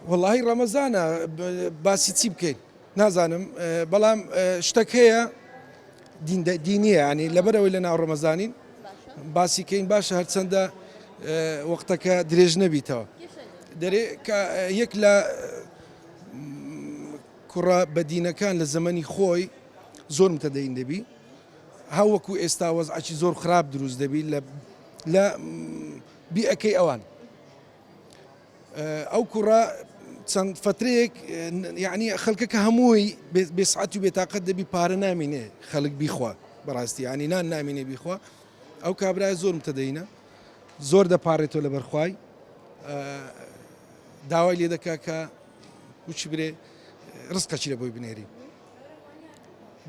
وەڵاهی ڕەمەزانە باسی چی بکەین نازانم بەڵام شتەک هەیە دینیە ینی لەبەرەوەی لە ناو ڕەمەزانین باسی کەین باشە هەرچەندە وەختەکە درێژ نەبیتەوە دەرێ کە یەک لە کوڕە بەدینەکان لە زەمەنی خۆی زۆر متەدەین دەبی هاوەکو ئێستا وەزعکی زۆر خراپ دروست دەبی لە لە بیئەکەی ئەوان ئەو کوڕە چەند فترەیەک یعنی خەڵکەکە هەمووی بێسعەت و بێتاقەت دەبی پارە نامینێ خەڵک بیخوا بەڕاستی ینی نان نامینێ بیخوا ئەو کابرای زۆر متەدەینە زۆر دەپارێتەوە لە بەرخوای داوای لێ دەکا کە وچی برێ ڕزقەکی لە بۆی بنێری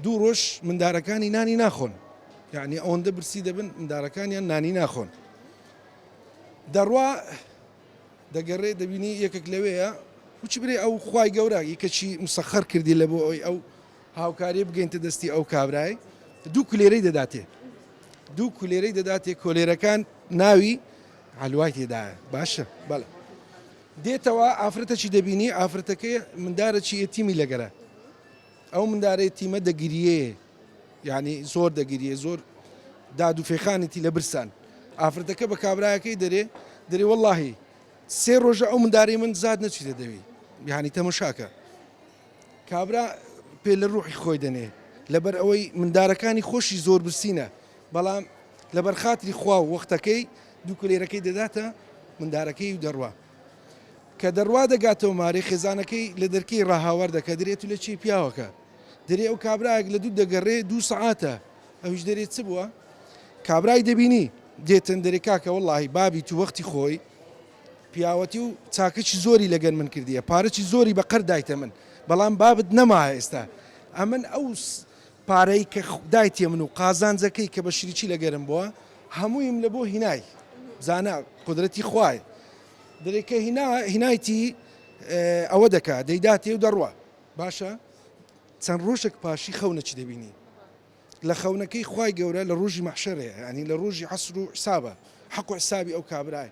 دوو ڕۆژ مندارەکانی نانی ناخۆن یعنی ئەوەندە برسی دەبن مندارەکانیان نانی ناخۆن دەڕوا دەگەڕێ دەبینی یەکێک لەوەیە وچی برێ ئەو خوای گەورە یەکەکی مسەخەر کردی لە بۆ ئەوی ئەو هاوکاری بگەینتە دەستی ئەو کابرای دوو کولێرەی دەداتێ دوو کولێرەی دەداتێ کۆلێرەکان ناوی عەلوای تێدایە باشە بەڵێ دێتەوە ئافرەتەکی دەبینی ئافرەتەکەی مندارەکی یەتیمی لەگەرە ئەو مندارە یەتیمە دەگریێ یعنی زۆر دەگریێ زۆر داد و فێخانێتی لە برسان ئافرەتەکە بە کابراەکەی دەرێ دەرێ وەڵاهی سێ ڕۆژە ئەو مندارەی من زاد نەچیتە دەوی یعنی تەمەشاکە کابرا پێ لە ڕوحی خۆی دەنێ لەبەر ئەوەی مندارەکانی خۆشی زۆر برسینە بەڵام لەبەر خاتری خوا و وەختەکەی دوو کولێرەکەی دەداتە مندارەکەی و دەڕوا کە دەڕوا دەگاتەوە مارێ خێزانەکەی لە دەرکەی ڕاهاوار دەکە درێت و لە چی پیاوەکە دەرێ ئەو کابراەک لە دوو دەگەڕێ دوو سەعاتە ئەویش دەرێ چ بووە کابرای دەبینی دێتن دەرێ کاکە وەڵی بابی تو وەختی خۆی پیاوەتی و چاکەکی زۆری لەگەر من کردیە پارەکی زۆری بە قەر دایتە من بەڵام بابت نەما ئێستا ئەمن ئەو پارەی کە دایتیە من و قازانجەکەی کە بە شریکی لەگەرم بووە هەموویم لە بۆ هینای زانا قدرەتی خوای دەرێ کە هینا هینایتی ئەوە دەکا دەیداتێ و دەڕوا باشە چەند ڕۆژێک پاشی خەونەکی دەبینی لە خەونەکەی خوای گەورە لە ڕۆژی مەحشەرەیە یانی لە ڕۆژی عەسر و حسابە حەق و حسابی ئەو کابرای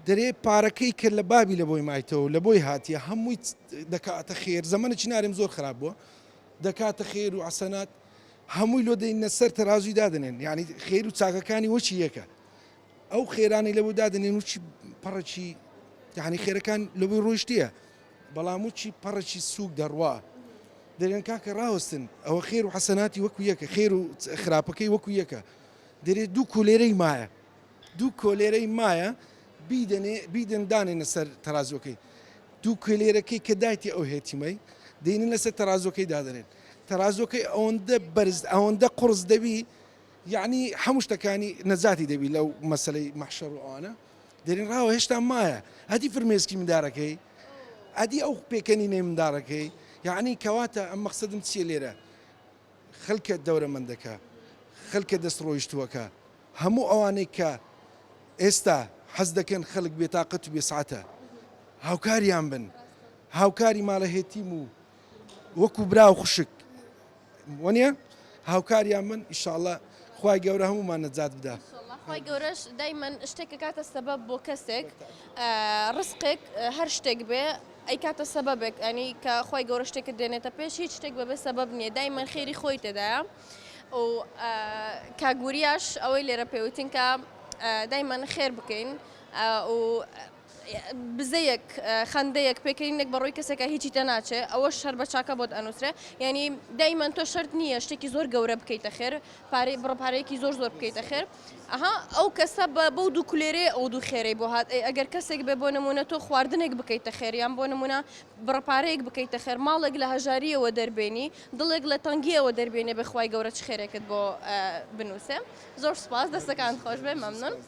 دەرێ پارەکەی کە لە بابی لە بۆی مایتەوە لە بۆی هاتیە هەمووی دەکاتە خێر زەمەنێکی نارێم زۆر خراپ بووە دەکاتە خێر و عسەنات هەمووی لۆ دەینە سەر تەرازوی دادنێن یعنی خێر و چاکەکانی وەچی یەکە ئەو خێرانی لە بۆ دادنێن وچی پەڕەکی یعنی خێرەکان لە بۆی ڕۆیشتیە بەڵام وچی پەڕەکی سووک دەڕوا دەرێن کاکە ڕاوەستن ئەوە خێر و حەسەناتی وەکو یەکە خێر و خراپەکەی وەکو یەکە دەرێ دوو کولێرەی مایە دوو کۆلێرەی مایە بیدەنێ بیدەن دانێنە سەر تەرازوەکەی دوو کولێرەکەی کە دایتی ئەو هێتیمەی دێنن لەسەر تەرازوەکەی دادەنێن تەرازوەکەی ئەوەندە بەرز ئەوەندە قوڕس دەبی یعنی هەموو شتەکانی نەجاتی دەبی لەو مەسلەی مەحشەر و ئەوانە دەرین ڕاوە هێشتا مایە هەدی فرمێسکی مندارەکەی ئەدی ئەو پێکەنینەی منداڕەکەی یعنی کەواتە ئەم مەقسەدم چییە لێرە خەلکە دەورەمەندەکە خەلکە دەست ڕۆیشتووەکە هەموو ئەوانەی کە ئێستا حەز دەکەن خەلک بێتاقەت و بێسعەتە هاوکاریان بن هاوکاری ماڵە هێتیم و وەکو برا و خوشک وەنیە هاوکاریان من ئیشاڵە خوای گەورە هەموومان نەجات بدا. خوای گەورەش دایمەن شتێک ئەکاتە سەبەب بۆ کەسێک ڕزقێک هەر شتێک بێ ئەیکاتە سەبەبێک ئەنی کە خوای گەورە شتێکت دێنێتە پێش هیچ شتێک بەبێ سەبەب نییە دایمەن خێری خۆی تێدایە و کاک وریاش ئەوەی لێرە پێوتین کە دایمەن خێر بکەین و بزەیەک، خەندەیەک، پێکەنینێک بە ڕووی کەسێکا هیچی تێناچێ، ئەوەش هەر بە چاکە بۆت ئەنووسرێ. یانی دایمەن تۆ شەرت نییە شتێکی زۆر گەورە بکەیتە خێر، پارەی بڕە پارەیەکی زۆر زۆر بکەیتە خێر. ئەها ئەو کەسە بە بەو دوو کولێرەیە ئەو دوو خێرەی بۆ هات. ئەی ئەگەر کەسێک بێ بۆ نموونە تۆ خواردنێک بکەیتە خێر یان بۆ نموونە بڕە پارەیەک بکەیتە خێر، ماڵێک لە هەژارییەوە دەربێنی، دڵێک لە تەنگییەوە دەربێنێ بێ خوای گەورە چ خێرێکت بۆ بنووسێ. زۆر سوپاس، دەستەکانت خۆش بێ، مەمنوون.